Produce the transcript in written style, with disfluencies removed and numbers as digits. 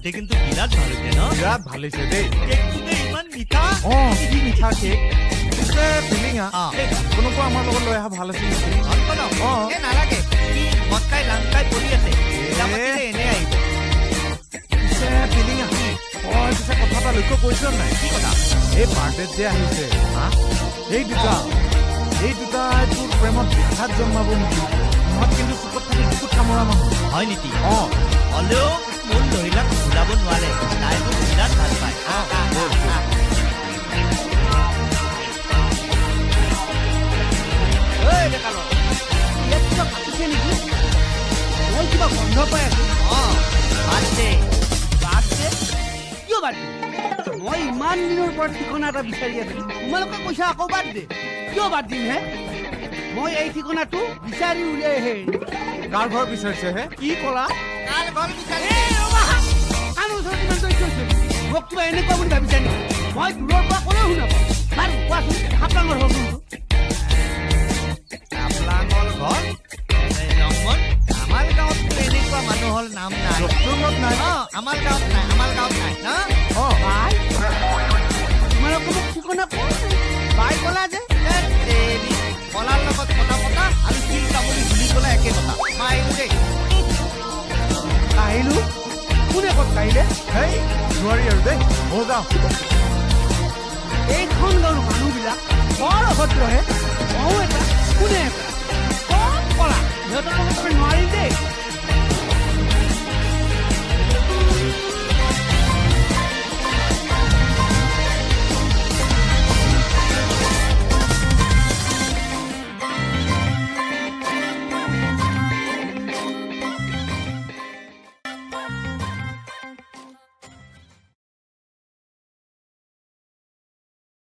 Birthday কিন্তু বিৰাট ভাল হৈছে ন? বিৰাট ভাল হৈছে দেই। কেকটো যে ইমান মিঠা। অঁ, কি মিঠা কেক। পিছে পিলিঙা, অ। এই ধনকো আমাৰ লগত লৈ অহা ভাল আছিল নেকি? ধনকনক? অ। এ নালাগে, সি মদ খাই লাং খাই পৰি আছে। এ। মাতিলে এনে আহিব। পিছে পিলিঙা, তই পিছে কথা এটা লক্ষ্য কৰিছ নাই? কি কথা? এই বাৰ্থডেত যে আহিছে হা? এই দুটা, এই দুটাই তোৰ প্ৰেমত ব্যাঘাত জন্মাব নেকি? সিহঁত কিন্তু চুকত থাকি বুকুত কামোৰা মানুহ। হয় নেকি? অ। হ'লেও মোৰ লহিলাক ভুলাব নোৱাৰে। তাই মোক বিৰাট ভাল পায়। অ, ব'ল, ব'ল। ঐ ডেকা ল'ৰা, ইয়াত কিবা পাতিছে নেকি? মই কিবা গন্ধ পাই আছো। অ, বাদ দে। বাদ দে? কিয় বাদ দে? মই ইমান দিনৰ পৰা ঠিকনা এটা বিচাৰি আছো, তোমালোকে কৈছা আকৌ বাদ দে। কিয় বাদ দিম হে? মই এই ঠিকনাটো বিচাৰি উলিয়াইহে এৰিম। কাৰ ঘৰ বিচাৰিছে হে? কি ক'লা? কাৰ ঘৰ বিচাৰি? এই ৰ'বা, কাৰ ওচৰত ইমান তথ্য হৈছে? মোক কিবা এনেকুৱা বুলি ভাবিছা নেকি? মই দূৰৰ পৰা ক'লেও শুনা পাওঁ। বাৰু কোৱাচোন, খাপলাঙৰ ঘৰ কোনটো? খাপলাঙৰ ঘৰ? এই ৰংমন, আমাৰ গাঁৱততো এনেকুৱা মানুহৰ নাম নাই। দস্তুৰমত নাই। অ, আমাৰ গাঁৱত নাই, আমাৰ গাঁৱত নাই ন? অ। বাই, তোমালোকে মোক ঠিকনা কোৱা নাই। বাই ক'লা যে? ধেৎ তেৰি, কলাৰ লগত কথা পতা আৰু শিল কামুৰি বুলি ক'লে একে কথা। মই আহিলো দেই। আহিলো? কোনে ক'ত আহিলে? হেই, নোৱাৰি আৰু দেই, মই যাওঁ। এইখন গাঁৱৰ মানুহবিলাক বৰ অভদ্ৰহে। ময়ো এটা, কোনে এটা।